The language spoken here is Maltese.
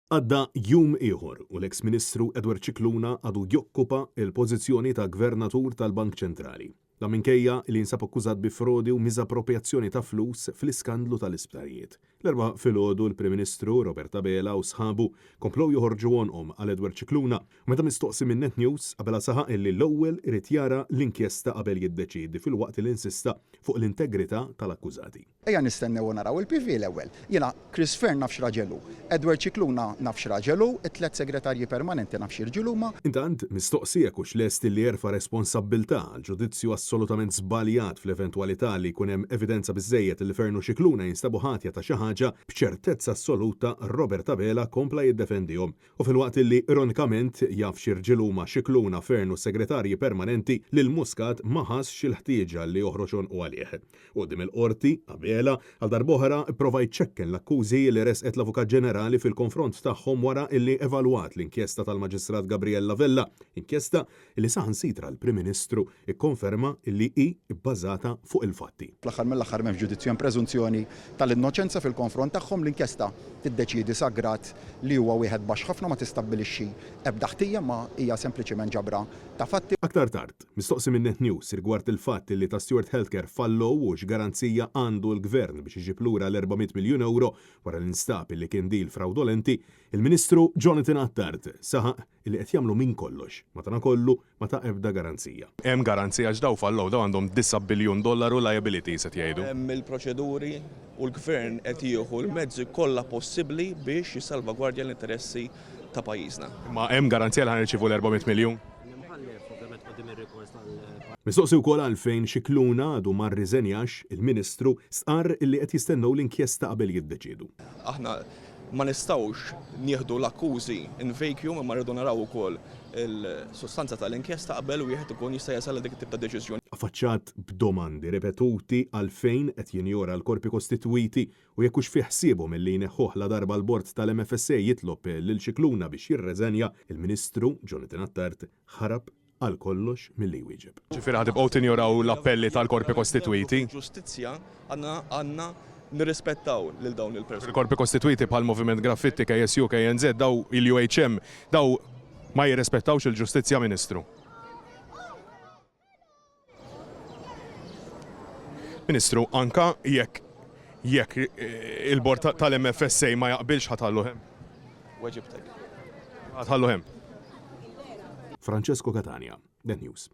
Għadda jum ieħor u l-eks Ministru Edward Scicluna għadu jokkupa l-pożizzjoni ta' Gvernatur tal-Bank Ċentrali. Dan minkejja li jinsab akkużat bi frodi u miżapproprjazzjoni ta' flus fl-iskandlu tal-isptarijiet. L-Erbgħa filgħodu l-Prim Ministru Robert Abela u sħabu komplew joħorġu għonqhom għal Edward Scicluna u meta mistoqsi minn Net News, Abela saħaq illi l-ewwel irid jara l-inkjesta qabel jiddeċiedi filwaqt li insista fuq l-integrità tal-akkużati. Ejja nistennew u naraw il-PV l-ewwel. Jiena Chris Fearne naf x'raġel hu. Edward Scicluna naf x'raġel hu, it-tlett segretarji permanenti naf x'irġiel huma. Intant, mistoqsi jekk hux lest li jerfa' responsabbiltà għal ġudizzju assolutament żbaljat fl-eventwalità li jkun hemm evidenza biżżejjed li Fearne u Scicluna jinstabu ħatja ta' xi ħaġa, b'ċertezza assoluta Robert Abela kompla jiddefendihom. U filwaqt li ironikament jaf x'irġiel huma Scicluna, Fearne u s-segretarji permanenti, lil Muscat ma ħassx il-ħtieġa li joħroġ għonqu għalih. Quddiem il-Qorti, Abela, għal darb'oħra pprova jċekken l-akkużi li ressqet l-Avukat Ġenerali fil-konfront tagħhom wara illi evalwat l-inkjesta tal-Maġistrat Gabriella Vella, inkjesta illi saħansitra l-Prim Ministru kkonferma illi hi bbażata fuq il-fatti. Fl-aħħar mill-aħħar m'hemmx ġudizzju, hemm preżunzjoni tal-innoċenza fil-konfront tagħhom. L-inkjesta tiddeċiedi sa grad li huwa wieħed baxx ħafna, ma tistabbilixxi ebda ħtija imma hija sempliċiment ġabra ta' fatti. Aktar tard, mistoqsi minn Net News rigward il-fatt li ta' Steward Healthcare fallow u x'garanzija għandu l-Gvern biex iġib lura l-400 miljun ewro wara li nstab li kien deal frawdolenti, il-Ministru Jonathan Attard saħaq li qed jagħmlu minn kollox, madankollu ma ta ebda garanzija. Hemm garanzija għax daw fallow, daw għandhom disa' biljun dollaru liabilities qed jgħidu. Hemm il-proċeduri u l-Gvern qed jieħu l-mezzi kollha possibbli biex jissalvagwardja l-interessi ta' pajjiżna. Imma hemm garanzija li ħa nirċievu l-400 miljun? L-Imħallef, ovvjament quddiem ir-rikors tal. Mistoqsi wkoll għalfejn Scicluna għadu ma rriżenjax, il-Ministru stqarr illi qed jistennew l-inkjesta qabel jiddeċiedu. Aħna ma nistgħux nieħdu l-akkużi in vacuum imma rridu naraw ukoll il-sustanza tal-inkjesta qabel wieħed ikun jista' jasal għal dik it-tip ta' deċiżjoni. Affaċċat b'domandi ripetuti għalfejn qed jinjora l-korpi kostitwiti u jekk hux fi ħsiebhom illi jneħħuh ladarba l-bord tal-MFSA jitlob lil Scicluna biex jirreżenja, il-Ministru Jonathan Attard ħarab għal kollox milli jwieġeb. Ġifieri ħa tibqgħu tinjoraw l-appelli tal-korpi kostitwiti? Ġustizzja għandna għandna nirrispettaw lil dawn il-persuni. Il-korpi kostitwiti bħal Moviment Graffitti, KSU, KNZ, daw il-UHM, daw ma jirrispettawx il-ġustizzja Ministru? Ministru, anka jekk jekk il-bord tal-MFSA ma jaqbilx ħa tħalluh hemm? Weġibtek. Ħa tħalluh hemm. Francesco Catania, Net News.